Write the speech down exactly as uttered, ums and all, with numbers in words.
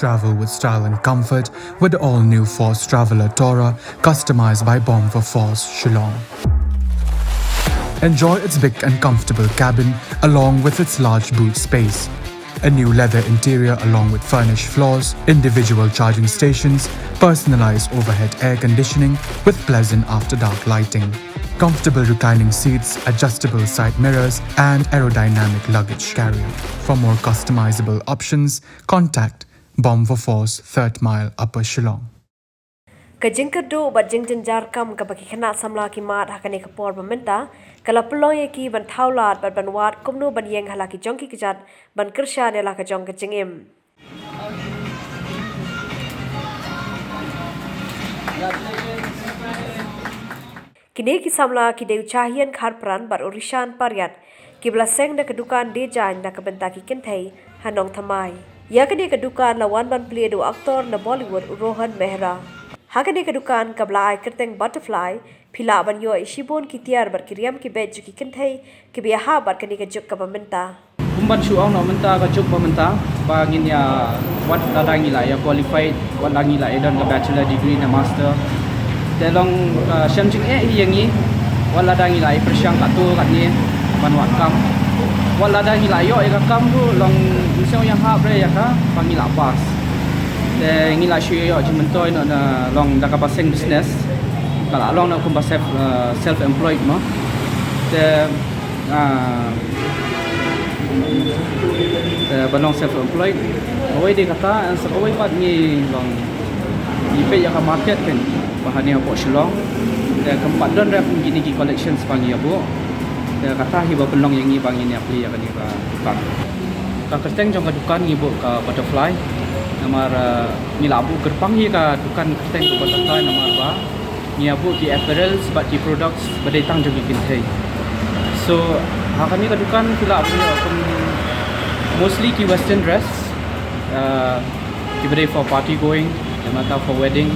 Travel with style and comfort with the all-new Force Traveler Tourer, customized by Bomb for Force, Shillong. Enjoy its big and comfortable cabin along with its large boot space. A new leather interior along with furnished floors, individual charging stations, personalized overhead air conditioning with pleasant after dark lighting. Comfortable reclining seats, adjustable side mirrors, and aerodynamic luggage carrier. For more customizable options, contact Bomb for Force, Third Mile, Upper Shillong. Ka jingkyrduh bad jingjynjar kam kaba ki khynnah samla ki mad ha kane ka por ba mynta, ka la pynlong ïa ki ban thaw lad bad ban wad kumno ban ïeng ha la ki jong ki kjat ban kyrshan ïa la ka jong ka jingim. Kine ki samla ki dei u Chahian Kharpran bad u Rishan Pariat, kiba la seng da ka dukan Dejain na ka bynta ki kynthei ha Nongthymmai. Ïa kane ka dukan la wan ban plie da u actor na Bollywood u Rohan Mehra. Ha kane ka dukan kaba la ai kyrteng Butterfly, phi lah ban ïoh ïa shibun ki tiar bad ki riam ki beit jong ki kynthei kiba ïahap bad kane ka juk kaba mynta. Kum ban shu ong noh mynta ka juk ba mynta, ba ngin ïa, wat lada ngi la ïa qualified, wat lada ngi la ïa don ka bachelor degree ne master. Te long, uh, shem jingeh hi ïa ngi, wat lada ngi la ïa pyrshang katto katne ban wad kam. Wat lada ngi la ïoh ïa ka kam ruh long ngi shu ïahap re ïa ka ba ngi la pass. Te ngi la shu ïoh jingmyntoi noh na long da kaba seng business. Ka la long noh kumba self, uh, self employed mo. Te Ah, te ban long self employed. Kawei de kata, eh, sa kawei pat ngi long ngi peit ïa ka market kan. Ba hangne hapoh Shillong. Te kam pat don rep kine ki collections ba ngi ïa buh. Te kata hi ba pynlong ïa ngi ba ngin ïa plie ïa kane ka dukan. Ka kyrteng jong ka dukan ngi buh ka Butterfly. Namar, eh, ngi la buh kyrpang hi ka dukan kyrteng ka Butterfly namar ba ngi ïa buh ki apparels bad ki products ba dei tang jong ki kynthei. So ha kane ka dukan phi lah ban ïoh kum mostly ki western dress, uh, kiba dei for party going, namar ka for wedding.